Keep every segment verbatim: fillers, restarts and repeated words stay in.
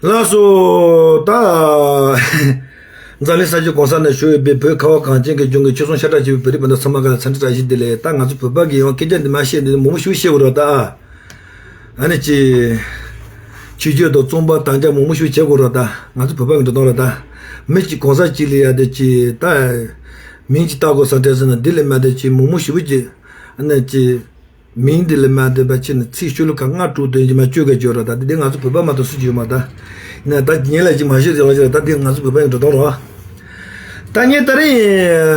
ལགས་སོ། ད་འཛམ་གླིང་ས་ཕྱོགས་གང་ས་ན་བཞུགས་ཡོད་པའི་བོད་ཁ་བ་གངས་ཅན་གྱི་ལྗོངས་ཀྱི་ཆོས་སྲུང་ཤ་ཁྲག་གཅིག་པའི་བོད་རིགས་སྤུན་ཟླ་ཚང་མ་ག་ལ་འཚམས་འདྲི་བཀྲ་ཤིས་བདེ་ལེགས། ད་ང་ཚོ་བོད་པ་གི་ཡང་སྐད་ཆ་འདི་མ་བཤད་འདི་མང་པོ་ཞིག་བཤད་དགོས་རེད་ད། ཨ་ནི་ཅི། ཆོས་སྤྱོད་དང་རྩོམ་པ་དམ་བཅའ་མང་པོ་ཞིག་བྱེད་དགོས་རེད་ད། ང་ཚོ་བོད་པ་གི་འགྲོ་སྟངས་རེད་ད། མི་གཅིག་གང་ཟག་གཅིག་ལ་ཡ་དེ་ཅི་ད། མིང་ཅིག་བཏགས་དགོས་བསམ་དྲན་སོང་ན་འདི་ལས་མ་དེ་ཅི་མང་པོ་ཞིག་བྱེད། ཨ་ནི་ཅི། མིང་འདི་ལ་མ་འདོད་པ་ཕྱིར་ན་ཚིག་ཤོ་ལོ་ཀ་ལྔ་དྲུག་འདོན་གྱི་མ་བཅོས་ཀ་བརྗོད་རོགས་ད། འདི་ང་ཚོ་བོད་པ་མ་གཏོགས་སུ་བརྗོད་མ་ད། ཡིན་ན་ད་ཉེ་ལ་ཅིག་མ་ཤོད་ཟེར་བ་ཞིག་ད། འདི་ང་ཚོ་བོད་པ་ཡང་འགྲོ་སྟངས་རོགས། ད་ངས་ད་རིང་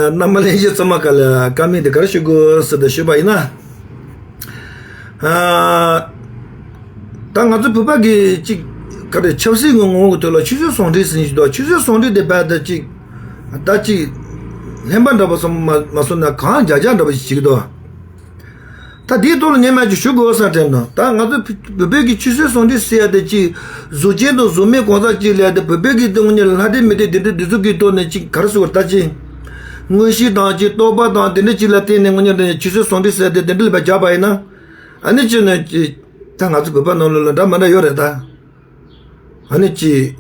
རྣམ་པ་ལྷན་རྒྱས་ཚང་མ་ག་ལ་བཀའ་མོལ་འདི་ག་རེ་ཞུ་དགོས་ཟེར་ད་ཞུས་པ་ཡིན་ན། ཨ། ད་ང་ཚོ་བོད་པ་གི་ཅིག་ག་རེ་ཆབ་སྲིད་ཀྱི་ངོ་བོ་གི་ཐོག་ལ་ཆུ་ཚོད་ཟུང་འབྲེལ་ཟེར་ཞིག་འདུག་ཆུ་ཚོད་ཟུང་འབྲེལ་དེ་བས་ད་ཅིག་ད་ཅིག་ལྷན་པ་འདྲ་པོ་ཚང་མ་མ་སོང་ན་གང་རྒྱ་རྒྱ་འདྲ་པོ་ཞིག་བྱེད་ཀྱི་འདུག་ད་དེའི་ཐོག་ལ་ངས་མ་ཅིག་ཞུ་དགོས་བསམ་དྲན་ནོ། ད་ང་ཚོ་བོད་པའི་གི་ཆོས་སྲིད་ཟུང་འབྲེལ་ཟེར་ཡ་དེ་ཅིག་གཟུགས་ཅན་དང་གཟུགས་མེད་གང་ཟག་ཅིག་ལ་ཡ་དེ་བོད་པའི་གི་དེ་དངོས་གནས་ལ་ལྷ་འདྲེ་མི་འདྲེ་དེ་འདྲ་དེ་ཚོ་གི་ཐོག་ནས་ཅིག་ག་རེ་ཟེར་བ་ད་ཅིག་མངོན་ཤེས་དང་ཅིག་རྟོགས་པ་དང་དེ་འདྲ་ཅིག་ལ་བརྟེན་ནས་དངོས་གནས་དེ་ཆོས་སྲིད་ཟུང་འབྲེལ་ཟེར་ཡ་དེ་དེ་འདྲ་ལ་བྱ་བ་ཡིན་ན། ཨ་ནི་ཅི་ནས་ཅིག་ད་ང་ཚོ་བོད་པ་ནང་ལོགས་ལ་འདྲ་མ་འདྲ་ཡོད་རེད་ད། ཨ་ནི་ཅི།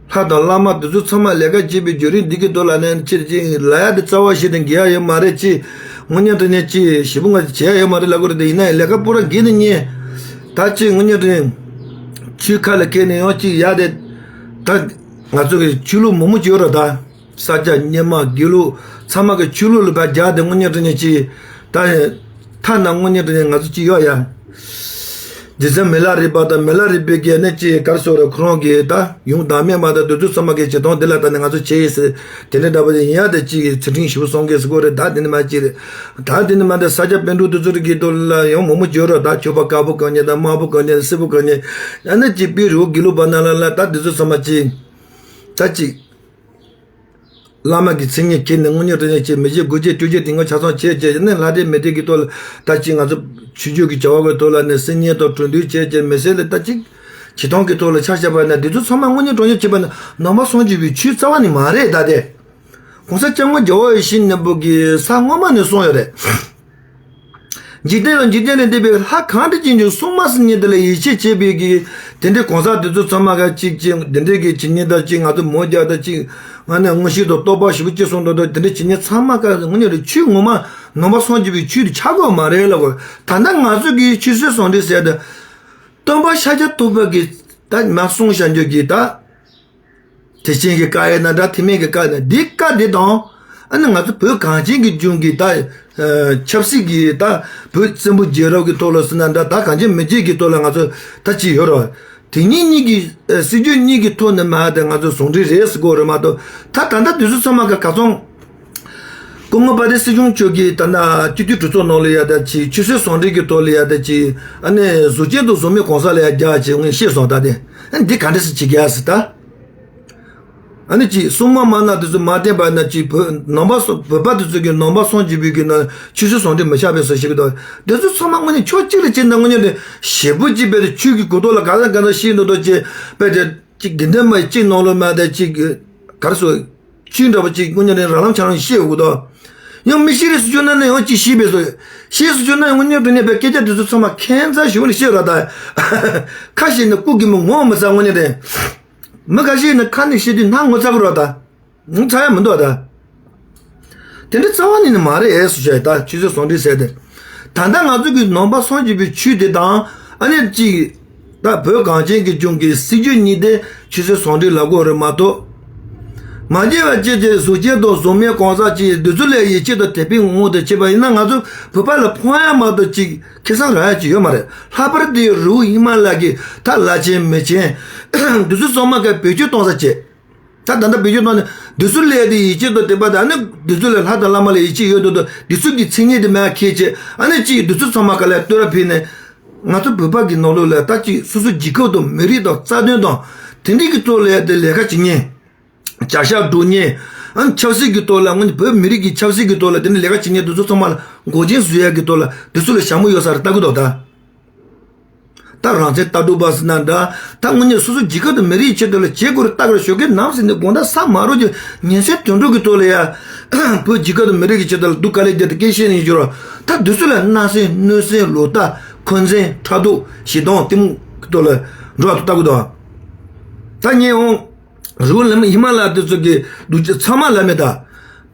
ལྷ་དང་བླ་མ་དེ་ཚོ་ཚང་མ་ལས་ཀ་བྱེད་པའི་བརྒྱུད་རིམ་འདི་གི་ཐོག་ལ་ནས་ཕྱིར་ཅིག་ལ་ཡ་དེ་རྩ་བ་ཞིག་ཏུ་འགལ་ཡ་ཡོད་མ་རེད་ཅི། དངོས་གནས་དྲང་གནས་ཅི་ཞེ་པོ་ང་ཚོ་བྱེད་ཡ་ཡོད་མ་རེད་ལབ་དགོས་རེད་དེ། ཡིན་ན་ཡང་ལས་ཀ་པོ་ར་འགལ་ནས་ཉེ། ད་ཅི་དངོས་གནས་དྲང་གནས་ཆོས་ཁ་ལ་འཁེལ་ནས་ཡང་ཅིག་ཡ་དེ། ད་ང་ཚོ་གི་ཆོས་ལུགས་མང་པོ་ཅིག་ཡོད་རེད་ད། ས་སྐྱ་རྙིང་མ་དགེ་ལུགས་ཚང་མ་གི་ཆོས་ལུགས་ལ་བར་རྒྱག་དེ་དངོས་གནས་དྲང་གནས་ཅི། ད་ཐ་ན་དངོས་གནས་དྲང་གནས་ང་ཚོ་ཅི་ཡོད་ཡ། རྗེ་བཙུན་མི་ལ་རས་པ་དང་མི་ལ་རས་པའི་གི་ནི་ཅི་ག་རེ་ཟེར་རེད། ཁོ་རང་གི་ད་ཡུམ་བདག་མེད་མ་དང་དེ་ཚོ་ཚང་མ་གི་བྱེད་སྟངས་དེ་ལ་ད་ནི་ང་ཚོ་བྱེད་ཡིན་ཟེར་དེ་འདྲ་འདྲ་པོ་ཡིན་ཡ་དེ་ཅི་གི་ཚུལ་ཁྲིམས་ཞེ་པོ་སྲུང་དགོས་ཟེར་གོ་རེད་ད། དེ་ནི་མ་ཅི་རེད། ད་དེ་ནི་མ་དེ་ས་སྐྱ་པཎ་གྲུབ་དེ་ཚོ་གི་ཐོག་ལ་ཡང་མང་པོ་བརྗོད་རོགས་ད། ཁྱོད་པ་དཀར་པོ་གང་ཉིད་དང་དམར་པོ་གང་ཉིད་དང་སེར་པོ་གང་ཉིད། ཡང་ན་ཅི་པི་རུ་དགེ་ལུགས་པ་ན་ལ་ལ་ད་དེ་ཚོ་ཚང་མ་ཅི། ད་ཅི། བླ་མ་གི་མཚན་ཉིད་ཁྱེར་ནས་དངོས་གཉེན་དྲང་གཉེན་བྱེད། མི་བརྗེད་དགུ་བརྗེད་བཅུ་བརྗེད་དེ་ངོ་ཆ་ཚང་བྱེད་བྱེད་ནས་ལྷ་འདྲེ་མི་འདྲེ་གི་ཐོག་ལ་ད་ཅི་ང་ཚོ་ཆོས་བརྒྱུད་ཀྱི་བྱ་བ་གི་ཐོག་ལ་ནས་སྲིད་གཉེན་དང་གྲོས་མཐུན་བྱེད་བྱེད་མི་སེར་ལ་ད་ཅི་བྱེད་སྟངས་ཀྱི་ཐོག་ལ་ཆ་བཞག་པ་ན་འདི་ཚོ་ཚང་མ་དངོས་གཉེན་དྲང་གཉེན་བྱེད་པ་ན་ནང་པ་སངས་རྒྱས་པའི་ཆོས་རྩ་བ་ནས་མ་རེད་ད་དེ། གོང་ས་སྐྱབས་མགོན་རྒྱལ་བ་ཡིད་བཞིན་ནོར་བུ་གིས་ས་སྔོན་མ་ནས་གསུངས་ཡོད་རེད། འཇིག་རྟེན་ལ་འཇིག་རྟེན་ལས་འདས་པའི་ལྷ་གང་འདྲ་ཅན་ཀྱང་སྲུང་མ་ཟེར་མཁན་དེ་ལ་ཡིད་ཆེས་བྱེད་པའི་གི་དེ་འདྲའི་གང་ཟག་དེ་ཚོ་ཚང་མ་ག་གཅིག་ཅིག་དེ་འདྲའི་གི་བྱེད་མཁན་དང་གཅིག་ང་ཚོ་མོ་རྒྱག་དང་གཅིག་ང་ནི་དངོས་གཞི་དང་རྟོགས་པ་ཞེ་པོ་ཅིག་སོང་དང་དེ་འདྲའི་བྱེད་མཁན་ཚང་མ་ག་དངོས་གནས་ལ་ཆོས་ངོ་མ་ནང་པ་སངས་རྒྱས་པའི་ཆོས་དེ་ཆགས་དགོས་མ་རེད་ལབ་དགོས། ད་ལྟ་ང་ཚོ་གི་ཆོས་སྲིད་ཟུང་འབྲེལ་ཟེར་དེ་སྟོན་པ་ཤཱཀྱ་ཐུབ་པ་གི་ད་མ་གསུངས་བཞག་རྒྱུ་གི་ད། དེ་ཅན་གྱི་བཀའ་ཡིན་ན་འདྲ། དེ་མིན་གྱི་བཀའ་ཡིན་ན་འདི་བཀའ་འདི་དང་། ཨ་ནི་ང་ཚོ་བོད་གངས་ཅན་གྱི་ལྗོངས་ཀྱི་ད་ཆབ་སྲིད་ཀྱི་ད་བོད་བཙན་པོ་རྒྱལ་རབས་ཀྱི་ཐོག་ལ་ཟེར་ན་འདྲ། ད་གངས་ཅན་མི་རིགས་ཀྱི་ཐོག་ལ་ང་ཚོ་ད་ཅི་ཡོད་རོགས། དེ་གཉིས་གཉིས་ཀྱི་སྲིད་ཇུས་གཉིས་ཀྱི་ཐོག་ནས་མ་དེ་ང་ཚོ་ཟུང་འབྲེལ་རེད་ཟེར་གོ་རེད་མ་གཏོགས། ད་ད་ལྟ་དུས་ཚོད་ཚང་མ་ག་ག་ཚོང་། སྐུ་ངོ་དཔལ་ལྡན་སྲིད་སྐྱོང་མཆོག་གིས་ད་ལྟ་སྤྱི་འཐུས་གྲོས་ཚོགས་ནང་ལ་ཡ་ད་ཅི་ཆོས་སྲིད་ཟུང་འབྲེལ་གྱི་ཐོག་ལ་ཡ་ད་ཅི་ཨ་ནི་གཟུགས་ཅན་དང་གཟུགས་མེད་གང་ཟག་ལ་ཡ་རྒྱག་ཅེས་ངས་ཤེས་སོང་། ད་དེ་ཨ་ནི་འདི་ག་འདྲ་སེ་བྱེད་ཀྱི་ཡ་ཟེར་ད། ཨ་ནི་ཅི་སྲུང་མ་མ་ན་དེ་ཚོ་མ་བསྟེན་པ་ན་ཅི་བོད་ནང་པ་སོ་བོད་པ་དེ་ཚོ་གི་ནང་པ་སངས་རྒྱས་པའི་གི་ན་ཆོས་སྲིད་ཟུང་འབྲེལ་མི་ཆགས་པའི་སོ་ཞིག་གི་དོ། དེ་ཚོ་ཚང་མ་དངོས་གནས་ཕྱོགས་གཅིག་ལ་བྱེད་ན་དངོས་གནས་དེ་ཞེ་པོ་ཅིག་པའི་ཆོས་ཀྱི་གོ་རྟོགས་ལ་ག་ས་ག་ས་ཤེས་འདུག་དོ་ཅེས་པའི་དེ་ཅིག་དགེ་འདུན་མ་གཅིག་ནང་ལོ་མ་དེ་ཅིག་གར་སོ། ཆོས་འདྲ་པོ་ཅིག་དངོས་གནས་རང་རང་ཆ་རང་ཤེས་དགོས་དོ། ཡང་མི་ཤེས་རེད་ཟེར་རྒྱུ་ན་ནི་ཡང་ཅིག་ཤེས་པས་སོ། ཤེས་ཟེར་རྒྱུ་ན་ཡང་དངོས་གནས་དྲང་གནས་པའི་སྐད་ཆ་དེ་ཚོ་ཚང་མ་ཁྱད་མཚར་ཞིག་ནས་ཤེས་ར་ད། ཁ་ཤས་ནི་སྐུ་གི་མི་ངོ་མི་ཚ་དངོས་གནས་དེ། མི་ཁ་ཤས་ནི་ཁ་ནས་བཤད་དུས་སྣང་ངོ་ཚ་གི་ར་ད། ངོ་ཚ་ཡ་མི་འདུག་ད། དེ་འདྲ་རྩ་བ་ནས་ནི་མ་རེད་ཨེ་སུ་བཤད་ད་ཆོས་སྲིད་ཟུང་འབྲེལ་ཟེར་དེ། ད་ལྟ་ང་ཚོ་གི་ནང་པ་སངས་རྒྱས་པའི་ཆོས་དེ་དང་ཨ་ནི་གཅིག་ད་བོད་གངས་ཅན་གྱི་ལྗོངས་ཀྱི་སྲིད་ཇུས་གཉིས་དེ་ཆོས་སྲིད་ཟུང་འབྲེལ་ལབ་དགོས་རེད་མ་གཏོགས། མ་འགྱུར་བ་ཅན་གྱི་གཟུགས་ཅན་དང་གཟུགས་མེད་གང་ཟག་ཅིག་འདི་ཚོ་ལ་ཡིད་ཆེས་དང་དད་པའི་ངང་དུ་བྱེད་པ་ཡིན་ན་ང་ཚོ་བོད་པ་ལ་ཕན་ཡ་མ་གཏོགས་ཅིག་ཁེ་བཟང་རག་ཡ་ཅིག་ཡོད་མ་རེད། ལྷག་པར་དུ་རི་བོ་ཧི་མ་ལ་གི་ད་ལྷ་ཆེན་མི་ཆེན་འདི་ཚོ་ཚང་མ་ག་བེད་སྤྱོད་གཏོང་ས་བྱེད། ད་ད་ལྟ་བེད་སྤྱོད་བཏང་ནས་དུས་ཚོད་སླེབས་ཏེ་ཡིད་ཆེས་དང་དད་པ་དང་ནི་དུས་ཚོད་ལ་ལྷ་དང་བླ་མ་ལ་ཡིད་ཆེས་ཡོད་དུ་དུ་དུས་ཚོད་ཀྱི་མཚན་ཉིད་དེ་མ་ཁེལ་བྱས་ཨ་ནི་གཅིག་དུས་ཚོད་ཚང་མ་ག་ལ་བསྟོད་ར་ཕུལ་ནས་ང་ཚོ་བོད་པ་གི་ནང་ལོགས་ལ་ད་གཅིག་སོ་སོ་རྒྱལ་ཁབ་དང་མི་རིགས་དང་རྩ་དོན་དང་དེ་འདྲའི་གི་ཐོག་ལ་ཡ་དེ་ལས་ཀ་བྱེད་མཁན་བྱ་གཞག་སྒྲུབ་མཁན་ཨ་ནི་ཆབ་སྲིད་ཀྱི་ཐོག་ལ་ངོས་ནས་བོད་མི་རིགས་ཀྱི་ཆབ་སྲིད་ཀྱི་ཐོག་ལ་དེ་འདྲ་ལས་ཀ་བྱེད་མཁན་དེ་ཚོ་ཚང་མ་ལ་འགོག་རྐྱེན་བཟོ་ཡ་གི་ཐོག་ལ་དུས་ཚོད་ལ་ཞྭ་མོ་ཡོད་ས་རེད་ལྟ་གི་འདུག་ད། ད་རང་བཙན་ལྟ་གྲུབ་པ་ཟེར་ན་འདྲ། ད་དངོས་གནས་སོ་སོ་རྒྱལ་ཁབ་དང་མི་རིགས་ཆེད་དུ་ལ་བྱེད་དགོས་རེད་ལྟ་གར་ཞོགས་ཀས་ནམ་ཟེར་ནས་དགོང་དག་ས་མ་རོ་གྱི་ཉིན་མཚན་དུས་འགྲོ་གི་ཐོག་ལ་ཡ། བོད་རྒྱལ་ཁབ་དང་མི་རིགས་ཀྱི་ཆེད་དུ་ལ་སྡུག་དཀའ་ལས་བརྒྱབ་སྟེ་སྐད་ཆ་བཤད་ནས་ཡོད་ར། ད་དུས་ཚོད་ལ་སྣང་སེམས་གནོད་སེམས་ལོག་ལྟ་འཁོན་འཛིན་ཕྲག་དོག་ཞེ་སྡང་གཏི་མུག་གི་ཐོག་ལ་འགྲོ་བ་དུ་ལྟ་གི་འདུག་ད་ངས་འོང་རི་བོ་ལ་ཧི་མ་ལ་དེ་ཚོ་གི་རྡོ་རྗེ་ཚང་མ་ལ་མེད་ད།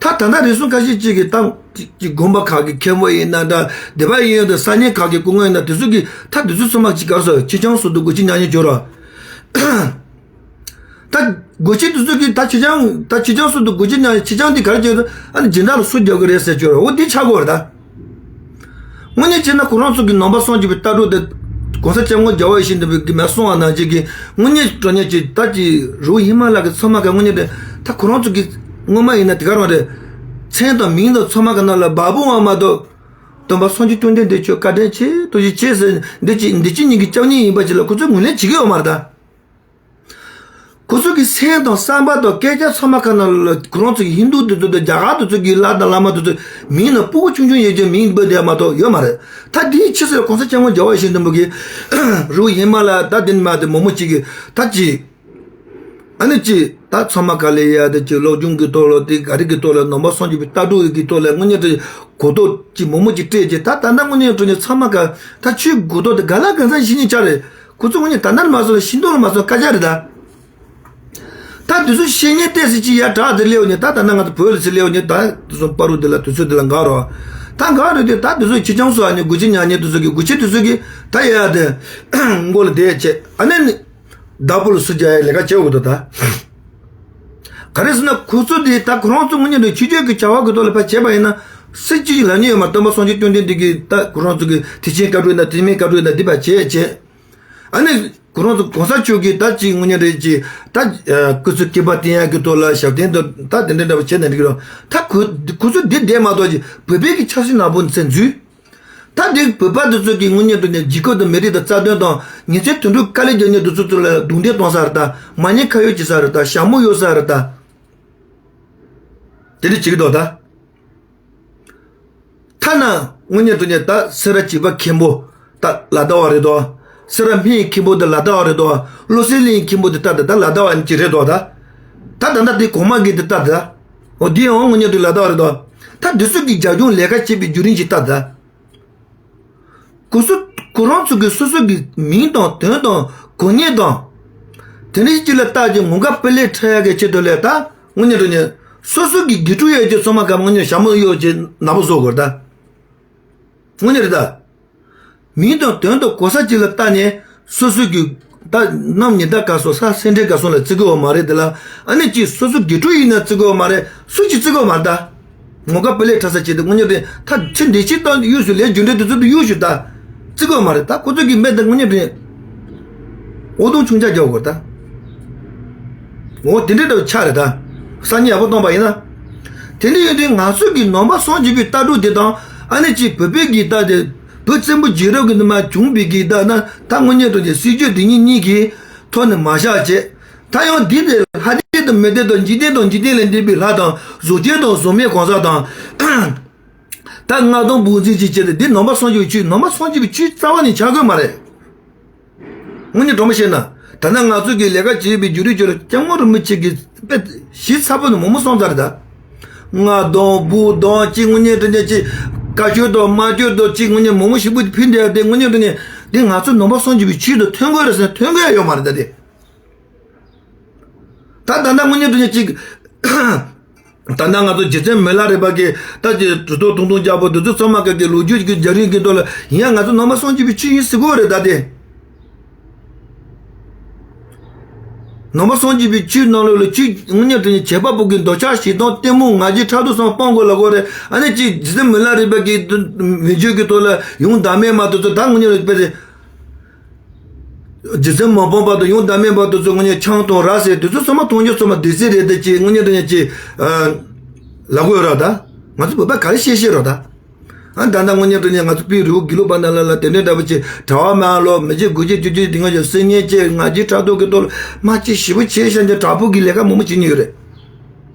ད་ད་ལྟ་རེ་ཟུང་ཁ་ཤས་ཅིག་གིས་ད་ཅིག་དགོན་པ་ཁག་གི་མཁན་པོ་ཡིན་ན་འདྲ། སྡེ་པ་ཡིན་ཡོད་དེ་ས་གནས་ཁག་གི་སྐུ་ངོ་ཡིན་ན་དེ་ཚོ་གིས་ད་དེ་ཚོ་ཚང་མ་ཅིག་ག་རེ་ཟེར། ཁྱི་སྤྱང་ཟེར་དུས་སྒོ་ཁྱི་ཉག་ཉོག་བྱོས་རོགས། ད་སྒོ་ཁྱི་དེ་ཚོ་གིས་ད་ཁྱི་སྤྱང་ད་ཁྱི་སྤྱང་ཟེར་དུས་སྒོ་ཁྱི་ཉག་ཉོག་ཁྱི་སྤྱང་དེ་ག་རེ་བྱས་ད་ཨ་ནི་སྦྱིན་བདག་ལ་སུ་རྒྱག་གི་རེད་ཟེར་བྱོས་རོགས། འོ་དེ་ཆགས་དགོས་རེད་ད། དངོས་གནས་བྱས་ན་ཁོ་རང་ཚོ་གི་ནང་པ་སངས་རྒྱས་པའི་ལྟ་གྲུབ་དེ་༸གོང་ས་སྐྱབས་མགོན་རྒྱལ་བ་ཡིད་བཞིན་ནོར་བུས་གི་མ་གསུངས་པ་ནང་བཞིན་གི་དངོས་གནས་དྲང་གནས་ཀྱི་ད་ཀྱི་རི་བོ་ཧི་མ་ལ་གི་ཚང་མ་ག་དངོས་གནས་དེ་ད་ཁོ་རང་ཚོ་གི་སྔོན་མ་ཡིན་ན་དེ་ག་རང་རེད། མཚན་དང་མིང་དང་ཚང་མ་ག་ནང་ལ་བ་སྤུ་བ་མ་གཏོགས་སྟོན་པ་སངས་རྒྱས་བཅོམ་ལྡན་འདས་ཁྱོད་བཀའ་དྲིན་ཆེ་ཐུགས་རྗེ་ཆེ་ཟེར་འདི་ཅི་འདི་ཅི་ཉིད་ཀྱི་སྐྱབས་གནས་ཡིན་པ་ཅིག་ལ་ཁོ་ཚོས་ངོས་ལེན་བྱེད་ཀྱི་ཡོད་མ་རེད་ད། ཁོ་ཚོ་གི་སེམས་དང་བསམ་པ་དང་སྐད་ཆ་ཚང་མ་ག་ནང་ལ་ཁོ་རང་ཚོ་གི་ཧིན་དུ་དེ་ཚོ་དང་རྒྱ་གར་དེ་ཚོ་གི་ལྷ་དང་བླ་མ་དེ་ཚོ་མིང་ནང་སྤུ་གུ་ཆུང་ཆུང་ཡོད་ཀྱང་མིང་འབོད་བསྡད་མ་གཏོགས་ཡོད་མ་རེད། ད་དེའི་ཕྱི་ཚེ་ལ་༸གོང་ས་སྐྱབས་མགོན་རྒྱལ་བ་ཡིད་བཞིན་ནོར་བུ་གིས་རི་བོ་ཧི་མ་ལ་ད་དེ་ནི་མ་དེ་མོག་མོག་ཅིག་གི་ད་ཅི། ཨ་ནི་ཅི་ད་ཚང་མ་ག་ལེ་ཡ་དེ་ཅི་སློབ་སྦྱོང་གི་ཐོག་ལ་དེ་ག་རེ་གི་ཐོག་ལ་ནང་པ་སངས་རྒྱས་པའི་ལྟ་གྲུབ་ཀྱི་ཐོག་ལ་དངོས་གནས་དེ་གོ་རྟོགས་ཅི་མོག་མོག་ཅིག་སྤྲད་ཅི། ད་ད་ལྟ་དངོས་གནས་དྲང་གནས་ཚང་མ་ག་ད་ཆོས་གོ་རྟོགས་དེ་ག་ལ་གང་འཚམ་ཤེས་ཉེན་ཆགས་རེད། ཁོ་ཚོ་དངོས་གནས་ད་ལྟ་ནས་མ་སོང་ཤིང་ཏོག་ལ་མ་སོང་སྐད་ཆ་རེད་ད། ད་དེ་ཚོ་བཤད་ཉན་ཏོག་ཙམ་ཅིག་ཡར་དྲག་དེ་སླེབས་ཡོང་ནས་ད་ད་ནང་ང་ཚོ་བོད་ལ་ཚུར་སླེབས་ཡོང་ནས་ད་དེ་ཚོ་པ་རུ་དེ་ལ་དུས་ཚོད་དེ་ལ་འགག་རོགས། ད་འགག་རེད་དེ་ད་དེ་ཚོ་ཁྱི་སྤྱང་ཚོ་ཨ་ནི་སྒོ་ཁྱི་ཉག་ཉོག་དེ་ཚོ་གི་སྒོ་ཁྱི་དེ་ཚོ་གི་ད་ཡ་ཡ་དེ་མགོ་ལ་བསྡད་བྱས་ཨ་ནི་བདག་པོ་ལ་སུ་རྒྱག་ཡ་ལས་ཀ་བྱེད་དགོས་འདུག་ད། ག་རེ་ཟེར་ན་ཁོ་ཚོ་དེ་ད་ཁོ་རང་ཚོ་དངོས་གནས་དྲང་གནས་ཆོས་བརྒྱུད་ཀྱི་བྱ་བ་གི་ཐོག་ལ་ཕར་བྱས་པ་ཡིན་ན་སུ་གཅིག་ལབ་མཁན་ཡོད་མ་རེད། སྟོན་པ་སངས་རྒྱས་བཅོམ་ལྡན་འདས་ཀྱི་ད་ཁོ་རང་ཚོ་གི་ཐེག་ཆེན་བཀའ་དྲིན་ན་ཐེག་དམན་བཀའ་དྲིན་ན་འདི་པ་བྱས་བྱས། ཨ་ནི་ཁོ་རང་ཚོ་གོང་ས་མཆོག་གིས་ད་ཅིག་དངོས་གནས་དྲང་གནས་ཅིག་ད་སྐུ་ཚེ་བསྐལ་པ་བརྟན་ཡག་གི་ཐོག་ལ་ཞབས་བརྟན་དང་ད་དེ་འདྲ་འདྲ་པོ་བྱས་ན་འགྲིག་གི་རེད། ད་ཁོ་ཁོ་ཚོ་འདི་བསྡད་མ་གཏོགས་ཅིག་བོད་པའི་གི་ཆབ་སྲིད་ནག་པོ་ཚེ་འཛུལ། ད་འདི་བོད་པ་འདི་ཚོ་གི་དངོས་གནས་དྲང་གནས་རྒྱལ་ཁབ་དང་མི་རིགས་དང་རྩ་དོན་དང་ཉིན་མཚན་དུས་དྲུག་དཀའ་ལས་རྒྱག་མཁན་འདི་ཚོ་ཚོ་ལ་རྡུང་རྡེག་གཏོང་ས་རེད་ད། མ་ཉེས་ཁ་གཡོག་བྱེད་ས་རེད་ད། ཞྭ་མོ་གཡོག་ས་རེད་ད། དེ་འདྲ་བྱེད་ཀྱི་འདུག་ད། ཐ་ན་དངོས་གནས་དྲང་གནས་ད་སེ་ར་བྱེས་པ་མཁན་པོ་ད་ལ་དྭགས་པ་རེད་དོ། སེ་ར་སྨད་མཁན་པོ་དེ་ལ་དྭགས་པ་རེད་དོ། བློ་གསལ་གླིང་མཁན་པོ་དེ་ད་ད་ལ་དྭགས་པ་ཅིག་རེད་དོ་ད། ད་ད་ད་དེ་གོང་མ་གི་དེ་ད་ད། འོ་དེ་ཡང་དངོས་གནས་དྲང་གནས་ལ་དྭགས་པ་རེད་དོ། ད་དེ་ཚོ་གི་རྒྱབ་ལྗོངས་ལས་ཀ་བྱེད་པའི་བརྒྱུད་རིམ་ཅིག་ད་ད། ཁོ་ཚོ་ཁོ་རང་ཚོ་གི་སོ་སོ་གི་མིང་དང་དོན་དང་གོ་གནས་དང་། དེ་འདྲའི་སྤྱི་ལ་བལྟ་རྒྱུ་ངོ་དགའ་དཔེ་ལེགས་འཕྲད་ཡག་གི་ཆེད་དུ་ལས་ད་དངོས་གནས་དྲང་གནས་སོ་སོ་གི་དགེ་ཕྲུག་ཡོད་ཀྱི་ཚང་མ་ག་དངོས་གནས་ཞྭ་མོ་གཡོག་ཅིག་ནག་པོ་བཟོ་དགོས་ད། དངོས་གནས་རེད་ད། མིང་དང་དོན་དང་གོ་ས་གཅིག་ལ་བལྟ་ནས་སོ་སོ་གི་ད་གནམ་ཉི་ཟླ་ག་སོང་ས་སེ་འབྲས་ག་སོང་ལ་བརྩི་གི་ཡོད་མ་རེད་དེ་ལ། ཨ་ནི་ཅིག་སོ་སོ་དགེ་ཕྲུག་ཡིན་ན་བརྩི་གི་ཡོད་མ་རེད། སུ་གཅིག་བརྩི་གི་ཡོད་མ་རེད་ད། ངོ་དགའ་དཔེ་ལེགས་འཕྲད་ས་བྱས་ཏེ་དངོས་གནས་དྲང་གནས་ད་ཕྱི་འདི་ཕྱི་ད་གཡུག་ཞུ་ལས་རྒྱུ་འབྲས་དེ་ཚོ་དུ་གཡུག་ཞུ་ད། བརྩི་གི་ཡོད་མ་རེད་ད། ཁོ་ཚོ་གི་མེད་ད་དངོས་གནས་དྲང་གནས། འོ་དུང་ཆུང་ཆ་རྒྱག་དགོས་ད། འོ་དེ་འདྲའི་འདྲ་བོ་ཆགས་རེད་ད། སང་ཉིན་ཡག་པོ་གཏོང་པ་ཡིན་ན། དེ་འདྲ་ཡིན་དུས་ང་ཚོ་གི་ནང་པ་སངས་རྒྱས་པའི་ལྟ་གྲུབ་དེ་དང་ཨ་ནི་ཅིག་བོད་པའི་གི་ལྟ་དེ་བོད་བཙན་པོ་རྒྱལ་རབས་ཀྱི་ནུ་མ་བྱུང་བའི་གི་ལྟ་ན་ད་དངོས་གནས་དྲང་གནས་སྲིད་བྱུས་དེ་ཉིད་གཉིས་ཀྱི་ཐོག་ནས་མ་བཞག་བྱས། ད་ཡང་འདི་དེ་ལྷ་ལྡན་དང་མི་ལྡན་དང་འཇིག་རྟེན་དང་འཇིག་རྟེན་ལས་འདས་པའི་ལྷ་དང་གཟུགས་ཅན་དང་གཟུགས་མེད་གང་ཟག་དང་། ད་སྔགས་དང་བུ་འཛིན་ཅིག་བྱས་ཏེ་འདི་ནང་པ་སངས་རྒྱས་པའི་ཆོས་ནང་པ་སངས་རྒྱས་པའི་ཆོས་རྩ་བ་ནས་ཆགས་དགོས་མ་རེད། དངོས་གནས་དྲང་པོ་བཤད་ན། ད་ལྟ་ང་ཚོ་གི་ལས་ཀ་བྱེད་པའི་བརྒྱུད་རིམ་ཅིག་ལ་སྐྱབས་མགོན་རིན་པོ་ཆེ་གི་དཔེ་ཞིབ་ཚགས་པོ་ནས་མང་པོ་གསུངས་ཚར་རེད་ད། སྔགས་དང་བུ་དང་ཅིག་དངོས་གནས་དྲང་གནས་ཅིག་བཀའ་ཆོས་དང་སྨྲ་བརྗོད་དང་ཅིག་དངོས་གནས་མང་པོ་ཞིག་པོ་ཕུལ་བསྡད་དེ་དངོས་གནས་དྲང་གནས་འདི་ང་ཚོ་ནང་པ་སངས་རྒྱས་པའི་ཆོས་དང་མཐུན་དགོས་རེད་ཟེར་ན་མཐུན་དགོས་ཡ་ཡོད་མ་རེད་ད་དེ། ད་ད་ལྟ་དངོས་གནས་དྲང་གནས་ཅིག་ད་ལྟ་ང་ཚོ་རྗེ་བཙུན་མི་ལ་རས་པ་གི་ད་ཅི་གྲུབ་ཐོབ་ཐུང་ཐུང་རྒྱལ་པོ་དེ་ཚོ་ཚང་མ་ག་གི་ལོ་རྒྱུས་ཀྱི་རྒྱ་རིགས་ཀྱི་ཐོག་ལ་ཡིན་ཡང་ང་ཚོ་ནང་པ་སངས་རྒྱས་པའི་ཆོས་ཡིན་ཟེར་གོ་རེད་ད་དེ། ནང་པ་སངས་རྒྱས་པའི་ཆོས་ནང་ལོགས་ལ་ཆོས་དངོས་གནས་དྲང་གནས་བྱེད་པ་པོ་གི་འདོད་ཆགས་ཞེ་སྡང་གཏི་མུག་ང་རྒྱལ་ཕྲག་དོག་ཚང་མ་སྤང་དགོས་ལབ་གོ་རེད། ཨ་ནི་ཅིག་རྗེ་བཙུན་མི་ལ་རས་པ་གི་མི་ཆོས་ཀྱི་ཐོག་ལ་ཡོང་བདག་མེད་མ་དེ་ཚོ་ད་དངོས་གནས་དཔེ་རེད། རྗེ་བཙུན་མ་སྤངས་པ་དང་ཡོང་བདག་མེད་པ་དེ་ཚོ་དངོས་གནས་ཆང་དང་ར་བཟི་དེ་ཚོ་ཚང་མ་གཏོང་རྒྱུ་ཚང་མ་སྡིག་ཚིག་རེད་དེ་ཅི་དངོས་གནས་དྲང་གནས་ཅི། ལབ་དགོས་ར་ད། ང་ཚོ་བོད་པ་ག་རེ་བཤད་བཤད་ར་ད། ཨ་ད་ལྟ་དངོས་གནས་དྲང་གནས་ང་ཚོ་པའི་རི་བོ་དགེ་ལུགས་པ་ན་ལ་ལ་དེ་འདྲའི་འདྲ་པོ་ཅི་གྲྭ་བ་མ་ལོ་མི་བྱེད་དགུ་བྱེད་བཅུ་བྱེད་དེ་ང་ཚོ་སེམས་ངན་ཅི་ང་རྒྱལ་ཕྲག་དོག་གི་ཐོག་ལ་མ་ཅི་ཞེ་པོ་བྱས་ཤག་འདི་དྲག་པོ་གི་ལས་ཀ་མང་པོ་བྱེད་ཉེན་ཡོད་རེད།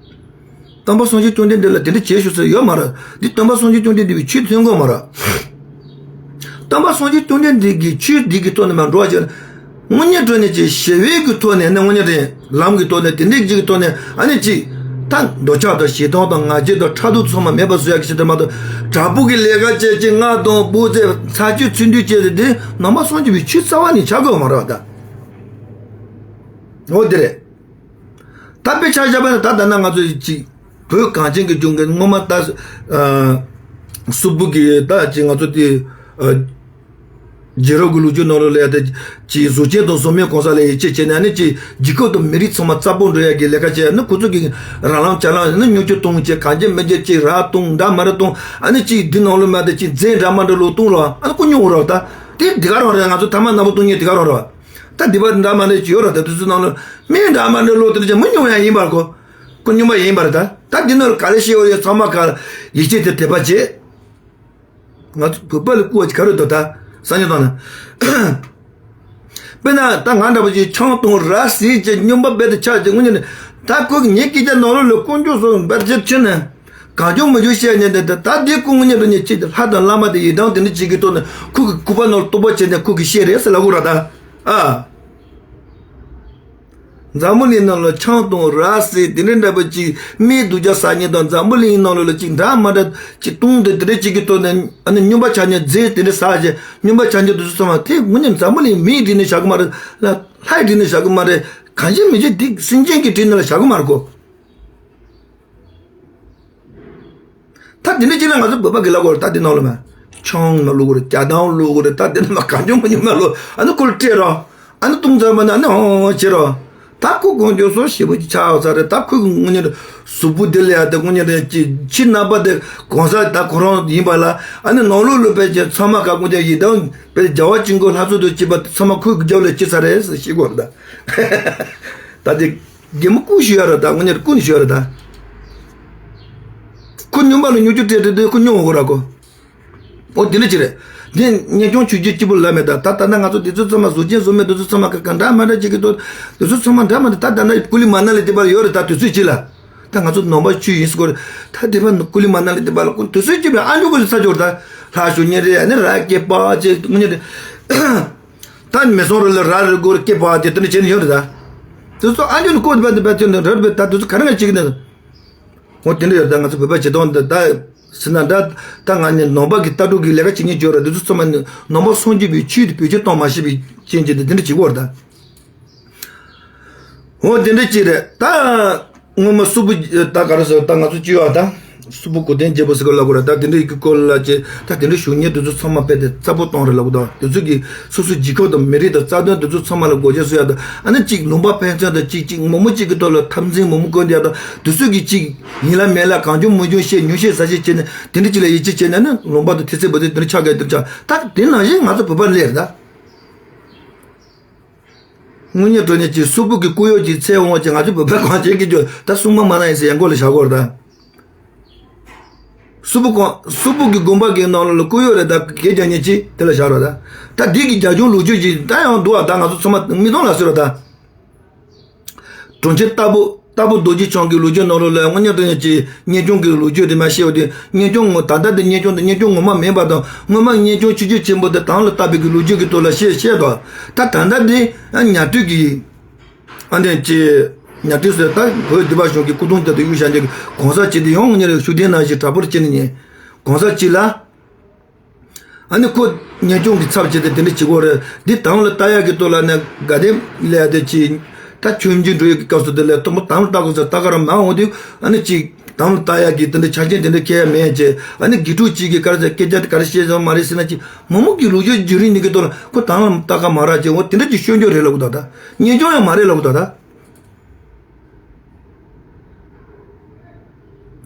སྟོན་པ་སངས་རྒྱས་བཅོམ་ལྡན་འདས་ལ་དེ་འདྲ་བྱེད་ཤོག་ཟེར་ཡོད་མ་རེད། འདི་སྟོན་པ་སངས་རྒྱས་བཅོམ་ལྡན་འདས་པའི་ཆོས་མཐུན་དགོས་མ་རེད། སྟོན་པ་སངས་རྒྱས་བཅོམ་ལྡན་འདས་ཀྱི་ཆོས་འདི་གི་ཐོག་ནས་མ་འགྲོ་བ་ཅིག་དངོས་གནས་དྲང་གནས་ཀྱི་ཞི་བའི་གི་ཐོག་ནས་ནི་དངོས་གནས་དྲང་ལམ་གི་ཐོག་ནས་དེ་འདྲའི་ཅིག་གི་ཐོག་ནས་ཨ་ནི་ཅིག་ད་འདོད་ཆགས་དང་ཞེ་སྡང་དང་ང་རྒྱལ་དང་ཕྲག་དོག་ཚང་མ་མེད་པ་བཟོ་ཡག་གི་ཆེད་དུ་མ་གཏོགས་དྲག་པོ་གི་ལས་ཀ་བྱས་ཅིག་སྔགས་དང་བུ་ཚེ་ཚ་གྱོད་ཚིག་འདོན་བྱས་ཏེ་དེ་ནང་པ་སངས་རྒྱས་པའི་ཆོས་རྩ་བ་ནས་ཆགས་དགོས་མ་རེད་ད། འོ་དེ་རེད། ད་དཔེ་ཆ་བཞག་པ་ན་ད་ལྟ་ན་ང་ཚོ་ཅིག་བོད་གངས་ཅན་གྱི་ལྗོངས་ཀྱི་སྔོན་མ་ད་སུ་སུ་བུ་གི་ད་ཅིག་ང་ཚོ་དེ་རྗེས་རབས་ཀྱི་ལོ་རྒྱུས་ནང་ལོགས་ལ་ཡ་ད་ཅིག་གཟུགས་ཅན་དང་གཟུགས་མེད་གང་ཟག་ལ་ཡིད་ཆེས་བྱས་ནས་ཨ་ནི་ཅིག་རྒྱལ་ཁབ་དང་མི་རིགས་ཚང་མ་རྩ་པོ་འགྲོ་ཡ་གི་ལས་ཀ་བྱས་ཨ་ནི་ཁོ་ཚོ་གི་རང་ལམ་ཅ་ལག་ཨ་ནི་ཉོ་རྒྱུ་གཏོང་བྱས་གང་བྱས་མི་བྱས་ཅིག་ར་གཏོང་འདྲ་མ་འདྲ་གཏོང་ཨ་ནི་ཅིག་འདི་ནང་ལོགས་མ་ད་ཅིག་རྫས་འདྲ་མ་འདྲ་ལོག་གཏོང་རོགས་ཨ་ནི་ཁོ་ཉོ་རོགས་ད་དེ་འདི་ག་རང་རེད། ང་ཚོ་ཐ་མག་ནག་པོ་གཏོང་མཁན་འདི་ག་རང་རེད། ད་སྡིག་པ་འདྲ་མ་འདྲ་ཅིག་ཡོད་ར། ད་དུས་ཚོད་ནང་ལ་མི་འདྲ་མ་འདྲ་ལོ་དེ་ཅིག་མི་ཉུང་ཡང་ཡིན་པར་གོ་ཁོ་ཉུང་མ་ཡིན་པར་ད་ད་འདི་ནང་ལ་ག་རེ་ཤེས་ཡོད་ཡོད་ཚང་མ་ག་ཡིད་ཆེས་དེ་དད་པ་བྱེད། ང་ཚོ་བོད་པ་ལ་བསྐུར་བ་ཅིག་ག་རེ་འདུག་ད་སང་ཉིན་དང་ན། དཔེར་ན་ད་ང་འདྲ་པོ་ཅིག་ཆང་འཐུང་ར་བཟི་ཅིག་སྨྱོན་པ་རྦད་དེ་ཆགས་ཅིག་དངོས་གནས་ནི་ད་ཁོ་གི་ངའི་སྐད་ཆ་ནང་ལོགས་ལ་དཀོན་མཆོག་གསུམ་འབར་ཆེར་ཕྱིན་ནས། གང་བྱུང་མི་བྱུང་བཤད་ཉན་དེ་ད་དེ་སྐུ་ངོ་ཉན་དུ་ཉན་ཅིག་དེ་ལྷ་དང་བླ་མ་དེ་ཡི་དམ་དེ་འདྲ་ཅིག་གི་ཐོག་ནས་ཁུ་གི་སྐུ་པ་ནོར་སྟོབས་པ་བྱས་ནས་ཁུ་གི་བཤད་རེད་ཟེར་ལབ་དགོས་ར་ད། ཨ། འཛམ་བུ་གླིང་ནང་ལ་ཆང་དང་ར་བཟི་དེ་འདྲ་འདྲ་པོ་ཅིག་མིའི་སྡུག་ཅག་ཟ་ཉན་དང་འཛམ་བུ་གླིང་ནང་ལ་ཅིག་འདྲ་མ་འདྲ་ཅིག་བཏུང་དེ་དེ་འདྲ་ཅིག་གི་ཐོག་ནས་ཨ་ནི་སྨྱོན་པ་ཆགས་ཉན་རྫས་དེ་འདྲ་ཟ་བྱས་སྨྱོན་པ་ཆགས་ཉན་དུ་སོང་བ་དེ་ངོ་ཉན་འཛམ་བུ་གླིང་མིའི་དྲིན་ནས་བཞག་གི་མ་རེད་ལ་ལྷའི་དྲིན་ནས་བཞག་གི་མ་རེད། གང་ཅི་མི་ཅི་དེ་སེམས་ཅན་གྱི་དྲིན་ནས་ལ་བཞག་གི་མ་རེད་གོ། ད་དེ་འདྲ་ཅིག་ལ་ང་ཚོ་བོད་པ་གི་ལ་གོ་རེད་ད་དེ་ནང་ལ་མ། ཆང་མ་བླུག་གོ་རེད་རྒྱ་ཐང་བླུག་གོ་རེད་ད་དེ་ནང་མ་གང་བྱུང་མ་ཉུང་མ་བླུག་ཨ་ནི་ཁོ་ལ་སྤྲད་རོགས་ཨ་ནི་བཏུང་ཚར་མ་ན་ཨ་ནི་ཧོང་ཧོང་བྱེད་རོགས་ད་ཁོ་དཀོན་མཆོག་གསུམ་ཞེ་པོ་ཅིག་ཆགས་ཡོད་ས་རེད་ད་ཁོ་གི་དངོས་གནས་གཟུགས་པོ་དེ་ལ་ཡ་དེ་དངོས་གནས་རེད་ཅི་ཕྱི་ནང་པ་དེ་གང་ཟག་ད་ཁོ་རང་ཡིན་པ་ལ་ཨ་ནི་ནང་ལོགས་ལ་དཔེ་ཅན་ཚང་མ་ག་དཀོན་མཆོག་ཡི་དམ་དཔེ་རྒྱལ་བ་ཅིག་གོ་ལྷ་ཚོགས་དང་བཅས་པ་ཚང་མ་ཁོའི་རྒྱབ་ལ་ཅི་ས་རེད་ཟེར་ཤེས་དགོས་རེད་ད་ད་དེ། རྒན་མོ་སྐུ་ཞུ་ཡ་ར་ད་དངོས་གནས་སྐུ་ནས་ཞུ་ཡ་ར་ད། ཁོ་སྨྱོན་པ་ལ་སྨྱོ་རྒྱུ་སྤྲད་སྤྲད་དུས་ཁོ་སྨྱོ་འོ་གོ་ར་གོ། ཨོ་དེ་འདྲ་ཅི་རེད། དེ་གཉེན་སྐྱོང་ཆུ་རྒྱུན་གཅིག་པུ་ལ་མེད་ད་ད་ད་ན་ང་ཚོ་དེ་ཚོ་ཚང་མ་གཟུགས་ཅན་བཟོ་མེད་དེ་ཚོ་ཚང་མ་ག་ག་འདྲ་མ་འདྲ་ཅིག་གི་ཐོག་དེ་ཚོ་ཚང་མ་འདྲ་མ་འདྲ་ད་ད་ན་ཀུ་ལི་མ་ན་ལི་དེ་པར་ཡོད་རེད་ད་དུས་ཚོད་ཅིག་ལ། ད་ང་ཚོ་ནང་པ་ཆོས་ཡིན་སྐོར་ད་དེ་པར་ཀུ་ལི་མ་ན་ལི་དེ་པར་ལ་དུས་ཚོད་ཅིག་པའི་ཨ་མཆོག་གི་ཚ་ཆོར་ད་ལྷ་ཞུ་ཉེ་རེད་ཨ་ནི་ར་སྐྱེས་པ་ཅེ་ཉེ་རེད། ད་མི་སོང་རུ་ལ་ར་རི་གོ་རུ་སྐྱེ་བ་དེ་དེ་འདྲ་བྱས་ནས་ཡོད་རེད་ད། དེ་ཚོ་ཨ་འཇོན་ཀོ་དེ་བ་དེ་བ་དེ་འདྲ་ར་རི་བེ་ད་དེ་ཚོ་ག་རེ་ང་བྱེད་ཀྱི་འདུག་འོ་དེ་འདྲ་ཡོད་ད་ང་ཚོ་བོད་པ་བྱེད་སྟངས་འདི་ད་ཟེར་ན་འདྲ་ད་ང་ནི་ནང་པ་གི་ལྟ་གྲུབ་ཀྱི་ལས་ཀ་བྱེད་ཉེན་བྱོས་ར་དེ་ཚོ་ཚང་མ་ནི་ནང་པ་སངས་རྒྱས་པའི་ཆོས་དེ་བེད་སྤྱོད་གཏོང་མ་ཤེས་པའི་རྐྱེན་གྱིས་དེ་འདྲ་བྱེད་ཀྱི་ཡོད་རེད་ད། འོ་དེ་འདྲ་ཅིག་རེད་ད། སྔོན་མ་སུ་བུ་ད་ག་རེ་ཟེར་ད་ང་ཚོ་བཅོས་ཡ་ད། སུ་བུ་གོ་དན་རྒྱལ་པོ་ཟེར་གི་ལབ་དགོས་རེད་ད་དེ་འདྲ་ཡི་གི་སྐོར་ལ་ཅེ་ད་དེ་འདྲ་ཞུ་ཉེ་དེ་ཚོ་ཚང་མ་དཔེ་དེ་རྩ་པོ་གཏོང་རེད་ལབ་གི་འདུག་དེ་ཚོ་གི་སོ་སོའི་རྒྱལ་ཁབ་དང་མི་རིགས་དང་རྩ་དོན་དེ་ཚོ་ཚང་མ་ལ་སྒོ་འབྱེད་བཟོ་ཡ་ད་ཨ་ནི་གཅིག་ལུང་པ་ཕན་ཚུན་དང་གཅིག་གཅིག་མང་མོ་གཅིག་གི་ཐོག་ལ་འཐབ་འཛིང་མང་མོ་བཀོད་ཡ་ད་དེ་ཚོ་གི་གཅིག་ཡིན་ལ་མེད་ལ་གང་བྱུང་མང་བྱུང་བཤད་ཉུང་བཤད་ཟ་བཤད་བྱས་ནས་དེ་འདྲ་གཅིག་ལ་ཡིད་ཆེས་བྱས་ནས་ནི་ལུང་པ་དང་ཐེ་ཚེ་བུ་ཚེ་དེ་འདྲ་ཆགས་དགོས་དེ་ཆགས་ད་དེ་ནང་བཞིན་ང་ཚོ་བོད་པ་ལས་རེད་ད། དངོས་གནས་དྲང་གནས་ཀྱི་སུ་བུ་གི་སྐུ་གཡོག་ཅིག་འཚོལ་འོང་བ་ཅིག་ང་ཚོ་བོད་པ་གང་བྱེད་ཀྱི་འཇོག་ད་སྲུང་མ་མ་ན་ཡིན་ཟེར་ཡང་སྒོ་ལ་བཞག་གོ་ར་ད། སུ་བུ་གང་སུ་བུ་གི་དགོན་པ་གི་ནང་ལ་སྐུ་གཡོག་རེད་ད་གེ་རྒྱག་ཉེན་ཅིག་དེ་ལ་བཞག་ར་ད། ད་འདི་གི་རྒྱ་ཆུང་ལོ་རྒྱུས་ཅིག་ད་ཡང་འདུག་བ་ད་ང་ཚོ་ཚང་མ་མི་མཐོང་ལ་ཟེར་ར་ད། གྲོང་ཁྱེར་ལྟ་བུ་ལྟ་བུ་རྡོ་རྗེ་འཆང་གི་ལོ་རྒྱུས་ནང་ལོགས་ལ་དངོས་གནས་དྲང་གནས་ཀྱི་གཉེན་སྐྱོང་གི་ལོ་རྒྱུས་དེ་མ་བཤད་པ་དེ་གཉེན་སྐྱོང་ངོ་ད་ལྟ་དེ་གཉེན་སྐྱོང་དང་གཉེན་སྐྱོང་ངོ་མ་མིན་པ་དང་སྔོན་མ་གཉེན་སྐྱོང་ཆུ་རྒྱུན་ཆེན་པོ་དེ་དང་ལ་བཏབ་པའི་གི་ལོ་རྒྱུས་ཀྱི་ཐོག་ལ་བཤད་བཤད་དོ། ད་ད་ལྟ་དེ་ཉ་སྤྲུལ་གྱི་ཨ་འདྲ་ཅེ་ཉ་སྤྲུལ་ཟེར་ད་བོད་སྡེ་པ་གཞུང་གི་སྐུ་གདུང་དེ་དུ་གཡུག་བཞག་འདི་གི་གོང་ས་ཅི་དེ་ཡོང་ངེ་རེ་ཤུགས་ལྡན་ནང་བཞིན་དྲག་པོར་བྱེད་ནས་ཉེ་གོང་ས་ཅི་ལ། ཨ་ནི་ཁོ་གཉེན་སྐྱོང་གི་ཚབ་བྱས་ཏེ་དེ་འདྲ་བྱེད་དགོས་རེད། འདི་དང་ལ་ལྟ་ཡག་གི་ཐོག་ལ་ནས་དགའ་ལྡན་ལས་དེ་ཅི། ད་ཆོས་འབྱུང་འགྲོ་ཡག་གི་སྐབས་སུ་དེ་ལས་དང་པོ་དང་ལ་ལྟ་དགོས་ཟེར་ལྟ་ག་ར་མ་འོང་དུས་ཨ་ནི་ཅི། དང་ལ་ལྟ་ཡག་གི་དེ་འདྲ་ཆ་རྐྱེན་དེ་འདྲ་ཁེལ་ཡ་མེད་ཅེ། ཨ་ནི་དགེ་ཕྲུག་གཅིག་གིས་ག་རེ་ཟེར་སྐད་ཆ་དེ་ག་རེ་བཤད་ཡོད་མ་རེད་ཟེར་ན་ཅི། མོ་མོ་གི་ལོ་རྒྱུས་བརྒྱུད་རིམ་ནི་གི་ཐོག་ལ་ཁོ་དང་ལ་ལྟ་ག་མ་རག་ཅེ་འོ་དེ་འདྲ་ཅི་ཤོད་འཇོག་རེད་ལབ་གི་འདུག་ད་གཉེན་སྐྱོང་ཡང་མ་རེད་ལབ་གི་འདུག་ད།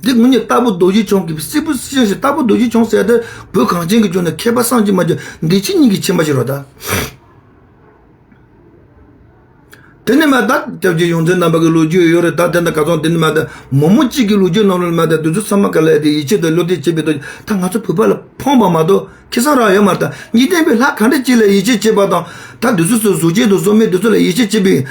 འདི་ངུ་ཉེ་ལྟ་བུ་རྡོ་རྗེ་འཆང་གི་སྲིད་པོ་སྲིད་ཞིང་ཞིག་ལྟ་བུ་རྡོ་རྗེ་འཆང་ཟེར་ཏེ་བོད་གངས་ཅན་གྱི་ལྗོངས་ནས་མཁས་པ་བསམ་གྱིས་མ་འཇོག་འདི་ཕྱི་གཉིས་ཀྱི་ཁྱིམ་པ་ཞིག་རོ་ད། དེ་ནས་མ་ད་སྐྱབས་རྗེ་ཡོངས་འཛིན་རྣམ་པ་གི་ལོ་རྒྱུས་ཡོད་རེད་ད་དེ་འདྲ་ག་ཚོད་དེ་ནས་མ་ད་མོ་མོ་གཅིག་གི་ལོ་རྒྱུས་ནང་ལ་མ་ད་དུས་ཚོད་ཚང་མ་ག་ལ་ཡ་དེ་ཡིད་ཆེས་དང་བློ་གཏད་བྱེད་པའི་དོན་ད་ང་ཚོ་བོད་པ་ལ་ཕངས་པ་མ་གཏོགས། ཁེ་བཟང་རག་ཡོད་མ་རེད་ད། འཇིག་རྟེན་པའི་ལྷ་ག་འདྲ་ཅིག་ལ་ཡིད་ཆེས་བྱེད་པ་དང་ད་དུས་ཚོད་སུ་གཟུགས་ཅན་དང་གཟུགས་མེད་དུས་ཚོད་ལ་ཡིད་ཆེས་བྱེད་པའི་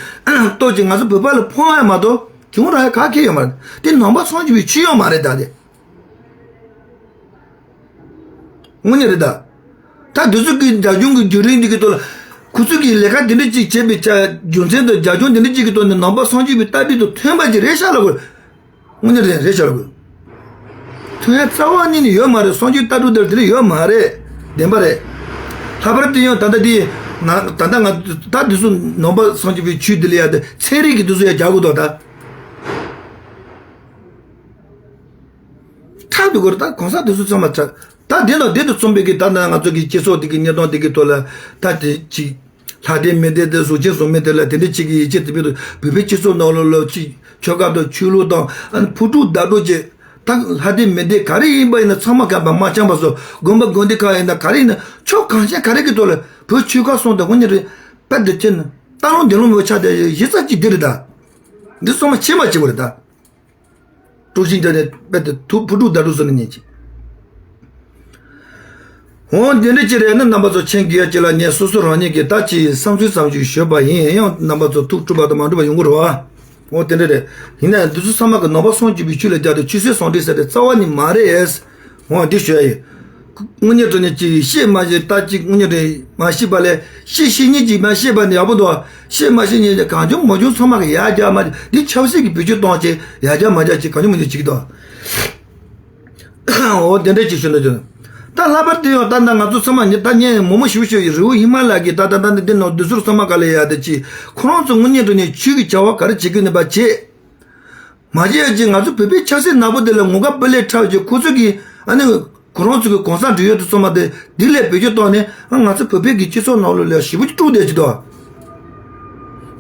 སྟོབས་ཀྱིས་ང་ཚོ་བོད་པ་ལ་ཕོངས་ཡ་མ་གཏོགས་གྱོང་རག་ཡ་ག་གེ་ཡོད་མ་རེད། དེ་ནང་པ་སངས་རྒྱས་པའི་ཆོས་ཡོད་མ་རེད་ད་དེ། དངོས་གནས་རེད་ད། ད་དུས་ཚོད་ཀྱི་རྒྱ་གཞུང་གི་བརྒྱུད་རིམ་འདི་གི་ཐོག་ལ་ཁོ་ཚོ་གིས་ལས་ཀ་འདི་འདྲ་ཅིག་བྱེད་པའི་ཆ་རྒྱུ་མཚན་དང་རྒྱ་གཞུང་འདི་འདྲ་ཅིག་གི་ཐོག་ནས་ནང་པ་སངས་རྒྱས་པའི་ལྟ་གྲུབ་དང་མཐུན་པ་ཅིག་རེད་ཤག་ལབ་དགོས། དངོས་གནས་རེད་རེད་ཤག་ལབ་དགོས། མཐུན་ཡ་རྩ་བ་ཉིད་ནས་ཡོད་མ་རེད། སངས་རྒྱས་ལྟ་གྲུབ་དེར་དེ་འདྲ་ཡོད་མ་རེད། བདེན་པ་རེད། ལྷག་པར་དུ་ཡང་ད་ལྟ་དེ་ ང་ད་ལྟ་ང་ད་འདི་ཚོ་ནང་པ་སངས་རྒྱས་པའི་ཆོས་འདི་ལ་ཡ་དེ་ཚན་རིག་གི་འདི་ཚོ་ཡ་རྒྱག་དགོས་དོ་ད། ཁྲག་འདི་གོ་རེ་ད་གོང་ས་འདི་ཚོ་ཚང་མ་ཁྲག་ད་འདི་ནང་འདི་དུ་རྩོམ་པའི་གི་ད་ནང་ང་ཚོ་གི་སྤྱི་ཚོགས་འདི་གི་གནས་སྟངས་འདི་གི་ཐོག་ལ་ད་དེ་ཅིག་ལྷ་ལྡན་མི་ལྡན་དེ་གཟུགས་ཅན་གཟུགས་མེད་དེ་ལ་དེ་འདྲ་ཅིག་གི་ཡིད་ཆེས་དེ་བས་དུ་བོད་པའི་སྤྱི་ཚོགས་ནང་ལོགས་ལ་ཅིག་ཆོལ་ཁ་དང་ཆོས་ལུགས་དང་ཨ་ནི་ཕུ་དཀྲུག་བརྡ་དཀྲུག་ཅིག་ད་ལྷ་ལྡན་མི་ལྡན་ག་རེ་ཡིན་པ་ཡིན་ན་ཚང་མ་ག་པ་མ་འཆམ་པ་བཟོ། དགོན་པ་དགོན་སྡེ་ཁག་ཡིན་ན་ག་རེ་ཡིན་ན་ཕྱོགས་གང་ཤེས་ག་རེ་གི་ཐོག་ལ་བོད་ཆོལ་ཁ་གསུམ་དང་དངོས་གཉེན་རེད། དཔེ་འདི་ཁྱེད་ནི་སྟག་ལུང་འདི་ལུང་མི་ཆགས་དེ་གཞི་རྩ་གཅིག་འདི་རེད་ད། འདི་སོང་མ་ཕྱི་མ་བྱེད་དགོས་རེད་ད། དཀྲུག་ཤིང་འདྲ་ནས་དཔེ་དེ་ཐུག་ཕུ་དཀྲུག་བརྡ་དཀྲུག་བཟོ་ནི་ཉན་ཅིག་འོང་དེ་འདྲ་ཅི་རེད་ན་རྣམ་པ་ཚོ་མཁྱེན་དགོས་ཡ་ཅི་ལ་ངས་སོ་སོ་རང་ཉིད་ཀྱི་ད་ཅི་བསམ་ཚུལ་ཙམ་ཞིག་ཞུས་པ་ཡིན། ཡང་རྣམ་པ་ཚོ་ཐུགས་སྤྲོ་བ་དང་མ་འགྲོ་བ་ཡོང་གི་རེད་བ། འོ་དེ་འདྲ་རེད། ཡིན་ན་འདི་ཚོ་ཚང་མ་གི་ནང་པ་སངས་རྒྱས་པའི་ཆོས་ལ་སྦྱར་ཏེ་ཆོས་སྲིད་ཟུང་འབྲེལ་ཟེར་ཏེ་རྩ་བ་ནས་མ་རེད། འོ་འདི་ཞུ་ཡ་ཡིན། དངོས་གཉེན་དྲང་གནས་ཀྱི་ཤེས་མ་ཤེས་ལྟ་ཅི་དངོས་གཉེན་དྲང་མ་ཤེས་པ་ལས་ཤེས་ཤེས་ཉིད་ཀྱིས་མ་ཤེས་པ་ནི་ཡག་པོ་འདུག་ཤེས་མ་ཤེས་ཉིད་ཀྱི་གང་བྱུང་མ་བྱུང་ཚང་མ་གི་ཡར་རྒྱག་མ་འདི་ཆབ་སྲིད་ཀྱི་བེད་སྤྱོད་གཏོང་ཆེད་ཡར་རྒྱག་མ་རྒྱག་ཅིག་གང་བྱུང་མ་བྱུང་བྱེད་ཀྱི་འདུག་འོ་དེ་འདྲ་ཅིག་ཞུ་འདོད་བྱུང་། ད་ལྷག་པར་དུ་ཡང་ད་ལྟ་ང་ཚོ་ཚང་མ་ཉི་ད་ཉན་མོ་མོ་ཞུ་ཞུ་ཡི་རི་བོ་ཧི་མ་ལ་གི་ད་ད་ད་འདི་ནང་འདི་ཟུར་ཚང་མ་ག་ལ་ཡ་དེ་ཅི་ཁོ་རང་ཚོ་དངོས་གཉེན་དྲང་གནས་ཆོས་ཀྱི་བྱ་བ་ག་རེ་བྱེད་ཀྱི་ནི་པ་བྱེད། མ་བྱེད་ཡ་ཅི་ང་ཚོ་བོད་པའི་ཆབ་སྲིད་ནག་པོ་དེ་ལ་ངོ་དགའ་སྤུ་ལས་འཁྲབ་ཀྱི་ཁོ་ཚོ་གི་ཨ་ནི་ཁོ་རང་ཚོ་གི་གོང་ས་འདྲི་ཡོད་དུ་ཚང་མ་དེ་འདི་ལས་བེད་སྤྱོད་བཏང་ནས་ང་ཚོ་བོད་པའི་གི་སྤྱི་ཚོགས་ནང་ལོགས་ལ་ཞེ་པོ་ཅིག་དཀྲུག་བསྡད་ཀྱི་འདུག་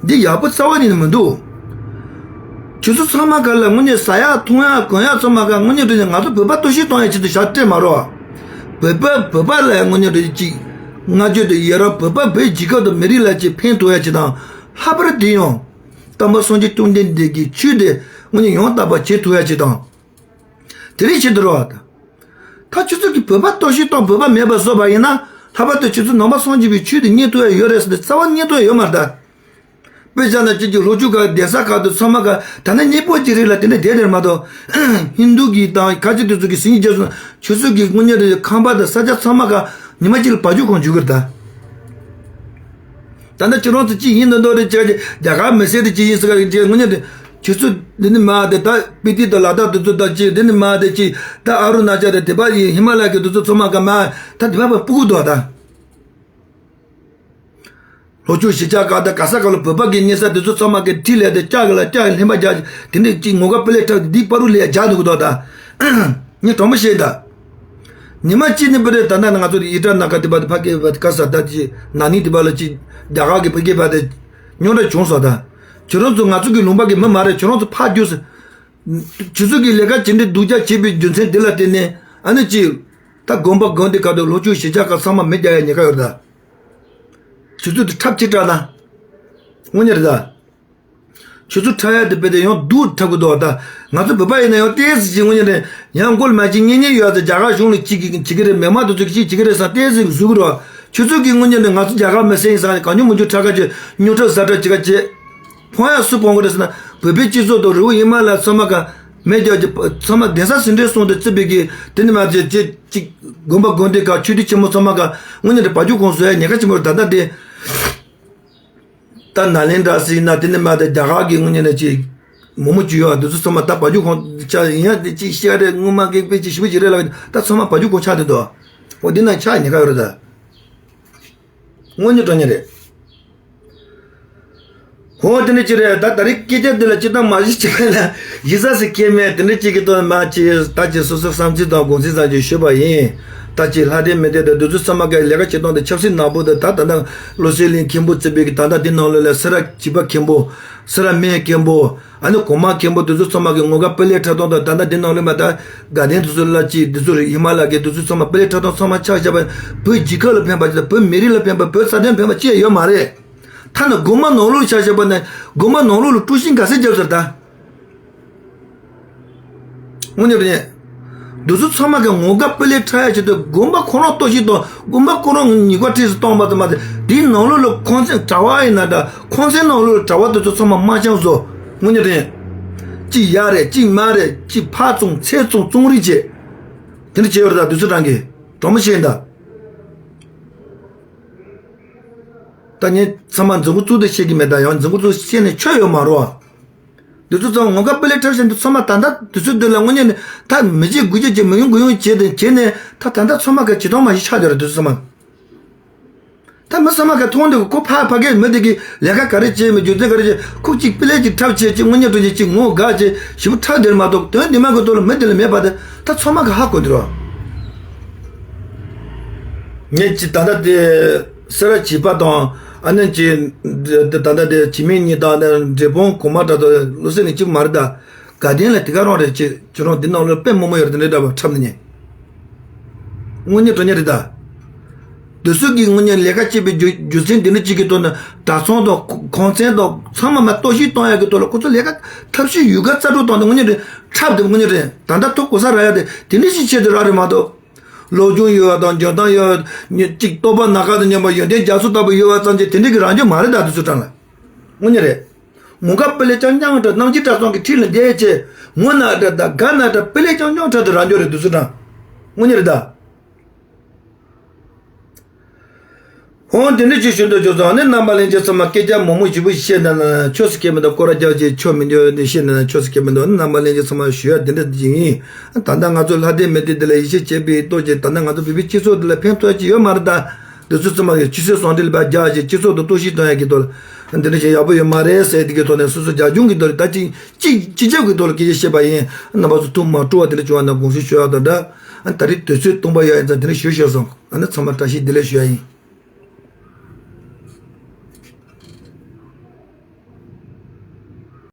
འདི་ཡག་པོ་རྩ་བ་ནས་མི་འདུག་ཁྱོད་ཚོ་ཚང་མ་ག་ལ་དངོས་གནས་ཟ་ཡག་འཐུང་ཡག་གོན་ཡག་ཚང་མ་ག་དངོས་གནས་དྲང་གནས་ང་ཚོ་བོད་པ་གཏོར་བཤིག་གཏོང་ཡག་ཆེད་དུ་ཞག་སྤྲད་མ་རོགས། བོད་པ་བོད་པ་ལ་དངོས་གནས་དྲང་གནས་ཅིག་བསྔགས་བརྗོད་དེ་ཡ་རབས་བོད་པ་བོད་རྒྱལ་ཁབ་དང་མི་རིགས་ལ་ཅིག་ཕན་ཐོགས་ཡག་ཅིག་དང་། ལྷག་པར་དུ་ཡང་། དམ་པ་སངས་རྒྱས་བཅོམ་ལྡན་འདས་ཀྱི་ཆོས་དེ་དངོས་གནས་ཡང་དག་པ་བྱེད་ཐུབ་ཡག་ཅིག་དང་། དེ་རིང་ཆེད་དུ་རོགས། ད་ཁྱོད་ཚོ་གིས་བོད་པ་གཏོར་བཤིག་དང་བོད་པ་མེད་པ་བཟོ་བ་ཡིན་ན། ལྷག་པར་དུ་ཁྱོད་ཚོ་ནང་པ་སངས་རྒྱས་པའི་ཆོས་དེ་རྙེད་ཐུབ་ཡ་ཡོད་རེད་ཟེར་ཏེ་རྩ་བ་རྙེད་ཐུབ་ཡ་ཡོད་མ་རེད་ད། དཔེ་བཞག་ན་ཁྱེད་ཀྱི་ལྷོ་ཕྱོགས་ཁག་གདན་ས་ཁག་ཏུ་ཚང་མ་ག་ད་ནི་གཉིས་པོ་གཅིག་རེད་ལ་དེ་འདྲ་བསྡད་དེར་མ་གཏོགས། ཧིན་རྡུ་གི་དང་ཁ་ཆེ་དེ་ཚོ་གི་སེང་གེ་རྒྱ་མཚོ་ཁྱོད་ཚོ་གི་དངོས་གནས་རེད་ཁང་པ་དང་ས་ཆ་ཚང་མ་ག་ཉི་མ་གཅིག་ལ་བ་རྒྱུག་གང་འཇུག་གི་རེད་ད། ད་ནི་ཁྱོད་རང་ཚོ་གཅིག་ཡིན་ནོ་འདོད་རེད་ཅེས་རྒྱ་གར་མི་སེར་དེ་གཅིག་ཡིན་ཟེར་ག་རེ་དངོས་གནས་དེ། ཁྱོད་ཚོ་འདི་ནི་མ་དེ་ད་སྤི་ཏི་དང་ལ་དྭགས་དེ་ཚོ་ད་ཅི་འདི་ནི་མ་དེ་ཅི་ད་ཨ་རུ་ན་ཅལ་དེ་དེ་པ་ཡི་ཧི་མ་ལ་གི་དེ་ཚོ་ཚང་མ་ག་མ་ད་དེ་པ་པ་སྤུ་གུ་དོ་ད། ལྷོ་ཕྱོགས་གཞིས་ཆགས་ཁག་དང་ག་ས་ག་ལ་བོད་པ་གི་གཉན་ས་དེ་ཚོ་ཚང་མ་གི་ཁྲིད་ལས་དེ་ལྕགས་གི་ལ་ལྕགས་ལྷན་པ་རྒྱག་དེ་འདྲས་ཅི་ངོ་དགའ་སྤུ་ལས་འཁྲབ་འདི་པ་རུ་ལས་རྒྱག་འདུག་གི་དོ་ད། ངས་དྲང་པོ་བཤད་ད། ཉི་མ་གཅིག་ནི་པ་རེད་ད་ལྟ་ང་ཚོ་ཡི་དྲ་ན་ཁ་དེ་པ་དེ་ཕ་སྐད་པ་དེ་ག་ས་ད་ཅི་ན་ནིང་དེ་པ་ལ་ཅི་རྒྱ་གར་གི་ཕ་སྐད་པ་དེ་རྙོག་དྲ་བྱུང་སོང་ད། ཁྱོད་རང་ཚོ་ང་ཚོ་གི་ལུང་པ་གི་མི་མ་རེད། ཁྱོད་རང་ཚོ་ཕར་རྒྱུགས་ཟེར། ཁྱོད་ཚོ་གི་ལས་ཀ་ཇི་འདྲའི་སྡུག་ཅག་བྱེད་པའི་རྒྱུ་མཚན་འདི་ལ་བརྟེན་ནས་ཨ་ནི་ཅི། ད་དགོན་པ་དགོན་སྡེ་ཁག་ཏུ་ལྷོ་ཕྱོགས་གཞིས་ཆགས་ཁག་ཚང་མ་མི་རྒྱག་ཡ་ཉེན་ཁ་ཡོད་རེད་ད། ཁྱོད་ཚོ་དེ་འཁྲབ་ཅི་དྲག་ན། དངོས་གནས་རེད་ད། ཁྱོད་ཚོ་འཁྲབ་ཡ་དེ་དཔེ་དེ་ཡང་སྡུག་འཁྲབ་གི་འདུག་ད། ང་ཚོ་བོད་པ་ཡིན་ན་ཡང་ཏོག་ཙམ་ཅིག་དངོས་གནས་རེད། ཡང་མགོ་ལ་མ་ཅིག་གཉེན་ཉེ་ཡོད་ཚེ་རྒྱ་གར་གཞུང་ལ་ཅིག་གི་བྱེད་ཀྱི་རེད། མི་མང་དེ་ཚོ་གི་ཅིག་བྱེད་ཀྱི་རེད་བསམ་ཏོག་ཙམ་བཟོ་གི་རེད། ཁྱོད་ཚོ་གི་དངོས་གནས་རེད་ང་ཚོ་རྒྱ་གར་མི་སེར་ཡིན་བསམ་གང་བྱུང་མང་བྱུང་འཁྲབ་ཁ་ཅིག་རྙོག་དྲ་ཟ་འཁྲབ་བྱེད་ཁ་ཅིག་ཕོང་ཡ་སུ་གོང་གི་རེད་ཟེར་ན། བོད་པའི་སྤྱི་ཚོགས་དང་རི་བོ་ཧི་མ་ལ་ཚང་མ་ག་མེད་རྒྱག་གི་ཚང་མ་གདན་ས་ཟིན་བྲིས་སོང་དུ་བརྩིས་པའི་གི་དེ་ནི་མ་བྱེད་ཅེས་ཅིག་དགོན་པ་དགོན་སྡེ་ཁག་ཆོས་སྡེ་ཆེན་མོ་ཚང་མ་ག་དངོས་གནས་དེ་བ་རྒྱུག་གོང་བཟོ་ཡ་ཉེན་ཁ་ཆེན་པོ་རེད། ད་ལྟ་དེ་ད་ནཱ་ལེནྡྲ་ཟེར་ན་དེ་ནི་མ་དེ་རྒྱ་གར་གི་དངོས་གནས་ནས་ཅིག་མོ་མོ་ཅིག་ཡོད་འདི་ཚོ་ཚང་མ་ད་བ་རྒྱུག་གོང་ཆ་ཡིན་ཡ་དེ་ཅིག་བཤད་རེད། སྔོན་མ་གི་དཔེ་ཅིག་ཞིབ་ཅིག་རེད་ལ་ད་ཚང་མ་བ་རྒྱུག་གོང་ཆགས་དེ་འདུག་འོ་འདི་ན་ཆགས་ཉེན་ཁ་ཡོད་རེད་ད། དངོས་གནས་དྲང་གནས་རེད། ཧོ་དེ་ནི་ཅི་རེད། ད་ད་རེས་སྐད་ཆ་འདི་ལ་སྤྱིར་བཏང་མ་གཞི་ཅི་མེད་ན་གཞི་རྩ་ཞིག་སྐད་མེད་དེ་འདྲ་ཅིག་གི་དོན་མ་ཅི་ད་ཅི་སོ་སོ་བསམ་ཚུལ་དང་དགོངས་ཚུལ་ཙམ་ཅིག་ཞུས་པ་ཡིན། ད་ཅི་ལྷ་ལྡན་མི་ལྡན་དང་འདི་ཚོ་ཚང་མ་གི་ལས་ཀ་བྱེད་སྟངས་དེ་ཆབ་སྲིད་ནག་པོ་དང་ད་ད་ལྟ་བློ་གསལ་གླིང་མཁན་པོ་བརྩིས་པའི་གི་ད་ལྟ་འདི་ནང་ལོགས་ལ་སེ་ར་བྱིས་པ་མཁན་པོ་སེ་ར་སྨད་མཁན་པོ། ཨ་ནི་གོང་མ་མཁན་པོ་དེ་ཚོ་ཚང་མ་གི་ངོ་དགའ་སྤུ་ལས་འཁྲབ་སྟངས་དང་ད་ལྟ་འདི་ནང་ལོགས་མ་ད་དགའ་ལྡན་དེ་ཚོ་ལ་ཅི་དེ་ཚོ་རེད། ཧི་མ་ལ་གི་དེ་ཚོ་ཚང་མ་སྤུ་ལས་འཁྲབ་སྟངས་ཚང་མ་ཆ་བཞག་པ་བོད་རྒྱལ་ཁབ་ལ་ཕན་པ་ཅི་དང་བོད་མི་རིགས་ལ་ཕན་པ་བོད་རྩ་དོན་ཕན་པ་ཅི་ཡང་ཡོད་མ་རེད། ཐ་ན་དགོན་པ་ནང་ལོགས་ལ་ཆ་བཞག་པ་ན་དགོན་པ་ནང་ལོགས་ལ་དཀྲུག་ཤིང་ག་ཚད་བརྒྱབ་ཟེར་ད། དངོས་གནས་རེད། འདི་ཚོ་ཚང་མ་གི་ངོ་དགའ་སྤུ་ལས་འཁྲབ་ཡ་ཆེད་དུ་དགོན་པ་ཁོ་རང་གཏོར་བཤིག་དང་དགོན་པ་ཁོ་རང་ཉེས་པ་འཁྲི་སུ་གཏོང་པ་ཙམ་མ་ཟད་དེའི་ནང་ལོགས་ལ་ཁང་ཚན་གྲྭ་པ་ཡིན་ན་འདྲ་ཁང་ཚན་ནང་ལོགས་ལ་གྲྭ་པ་དེ་ཚོ་ཚང་མ་དམར་རྐྱང་བཟོ། དངོས་གནས་རེད། གཅིག་ཡ་རེད་གཅིག་མ་རེད་གཅིག་ཕར་བཙོང་ཚུར་བཙོང་བཙོང་རིགས་བྱེད། དེ་འདྲ་བྱས་ཡོད་རེད། ད་དུས་ཚོད་རང་གིས་དྲང་མོ་བཤད་ཡིན་ད། ད་ངས་ཚང་མ་རྫུན་གོ་བཙུགས་ཏེ་བཤད་ཀྱི་མེད། ད་ཡང་རྫུན་གོ་བཙུགས་བཤད་ནས་ཆོ་ཡོད་མ་རེད། འདི་ཚོ་ཚང་མ་ངོ་དགའ་སྤུ་ལས་འཁྲབ་བཞིན་དུ་ཚང་མ་ད་ལྟ་དུས་ཚོད་འདི་ལ་དངོས་གནས་ནས་ད་མི་བྱེད་དགུ་བྱེད་ཀྱི་མི་ཡོང་དགུ་ཡོང་བྱས་ཏེ་བྱས་ནས་ད་ད་ལྟ་ཚང་མ་ག་བྱེད་སྟངས་མ་ཞིག་ཆགས་བསྡད་རེད། དུས་ཚོད་ཚང་མ་ད་ ད་མི་ཚང་མ་ག་མཐོང་དུས་ཁོ་ཕ་ཕ་གིའི་མི་དེ་གིས་ལས་ཀ་ག་རེ་བྱས་མེད། རྒྱུ་མཚན་ག་རེ་བྱས། ཁོ་གཅིག་དཔེ་ལས་ཀྱི་འཁྲབ་བྱས་ཅིག་དངོས་གཉེར་དུ་ཅིག་ངོ་དགའ་བྱས་ཞིབ་འཁྲབ་དེར་མ་གཏོགས། དོན་དེ་མ་གི་ཐོག་ལ་མི་དེ་ལ་མེད་པ་དེ་ད་ཚང་མ་གི་ཧ་གོ་འདུག་རོ། ངས་ཅི་ད་ལྟ་དེ་སེ་ར་བྱིས་པ་དང་ཨ་ནེ་ཅི་ད་ལྟ་དེ་བྱིས་མི་གཉིས་དང་ཨ་ནེ་འབྲས་སྤུངས་གོང་མ་འདྲ་དང་བློ་གསལ་ནི་གཅིག་མ་རེད་ད། དགའ་ལྡན་ལ་དེ་ག་རང་རེད། ཅི་ཁྱོད་རང་འདི་ནང་ལོགས་དཔེ་མང་པོ་ཡོད་རེད། དེ་འདྲའི་འདྲ་བ་འཁྲབ་ནི་ཉན། དངོས་གཉེར་དོན་གཉེར་རེད་ད། དེ་ཚོ་གི་དངོས་གཉེར་ལས་ཀ་བྱེད་པའི་རྒྱུ་རྒྱུ་མཚན་འདི་འདྲ་གཅིག་གི་ཐོག་ནས་གྲྭ་ཚང་དང་གུང་སེང་དང་ཚང་མ་མ་གཏོར་བཤིག་གཏོང་ཡག་གི་ཐོག་ལ་ཁོ་ཚོ་ལས་ཀ་ཐབས་ཤེས་ཡོད་དགའ་རྩལ་སྤྲུགས་བཏང་སྟེ་དངོས་གཉེར་རེད། འཁྲབ་དེ་དངོས་གཉེར་རེད། ད་ལྟ་ཐུག་གོ་ས་རག་ཡ་དེ་དེ་འདྲ་ཞིག་ཆེད་དུ་རག་རེད་མ་གཏོགས། སློབ་སྦྱོང་ཡོད་པ་དང་འཇོན་ཐང་ཡོད་པ་གཅིག་རྟོགས་པ་ན་ཁ་དང་མཉམ་པ་ཡོན་ཏན་རྒྱ་མཚོ་ལྟ་བུ་ཡོད་པ་ཙམ་གྱིས་དེ་འདྲ་གི་རང་རྒྱུ་མ་རེད་ད། དེ་ཚོ་གྲངས་ལ་དངོས་གཉེར་རེད། མོ་དགའ་དཔེ་ལས་རྐྱང་རྐྱང་འདྲ་རྣམ་རྒྱལ་གྲྭ་ཚང་གི་འཁྲིས་ལ་བསྡད་བྱས་ངོ་ན་འདྲ་ད་དགའ་ན་འདྲ་དཔེ་ལས་རྐྱང་རྐྱང་འདྲ་དུ་རང་འཇོག་རེད། དུ་སུ་དྲང་དངོས་གཉེར་རེད་ད། འོང་དེ་འདྲ་ཅིག་ཞུ་འདོད་བྱུང་ཙང་ནི་རྣམ་པ་ལྷན་རྒྱས་ཚང་མ་སྐད་ཆ་མང་མང་ཞིབ་པོ་ཞིག་བཤད་ན་ན་ཆོས་སུ་སྐད་མི་འདུག་སྐོར་ར་རྒྱག་ཅིག་ཆོས་མི་འདུག་ནི་བཤད་ན་ན་ཆོས་སུ་སྐད་མི་འདུག་རྣམ་པ་ལྷན་རྒྱས་ཚང་མ་ཞུ་ཡ་དེ་འདྲ་ཅིག་ཡིན། ད་ལྟ་ང་ཚོ་ལྷ་སྡེ་མི་སྡེ་འདི་ལ་ཡིད་ཆེས་བྱེད་པའི་ཐོག་ཅིག་ད་ལྟ་ང་ཚོ་བོད་པའི་སྤྱི་ཚོགས་འདི་ལ་ཕན་ཐོགས་ཅིག་ཡོད་མ་རེད་ད། འདི་ཚོ་ཚང་མ་གི་ཆུ་ཚོད་ཟུང་འབྲེལ་ལ་རྒྱག་ཅིག་སྤྱི་ཚོགས་དང་གཏོར་བཤིག་གཏོང་ཡ་གི་ཐོག་ལ་འདི་འདྲ་ཞིག་ཡག་པོ་ཡོད་མ་རེད་ཟེར་དེ་གི་ཐོག་ནས་སོ་སོ་རྒྱ་གཞུང་གི་ཐོག་ལ་ད་ཅིག་ཅིག་སྤྱི་ཁྱབ་ཀྱི་ཐོག་ལ་སྐད་ཆ་བཤད་པ་ཡིན། རྣམ་པ་ཚོ་ཐུགས་མ་སྤྲོ་བ་དེ་འདྲ་བྱུང་བ་ན་དགོངས་ཞུ་ཞུ་ཡག་དང་འདྲ། ད་རེས་དུས་ཚོད་སྟོང་པ་ཡག་ཡིན་ཙང་དེ་འདྲ་ཞུ་ཞུ་སོང་། ཨ་ནི་ཚང་མ་བཀྲ་ཤིས་བདེ་ལེགས་ཞུ་ཡ་ཡིན།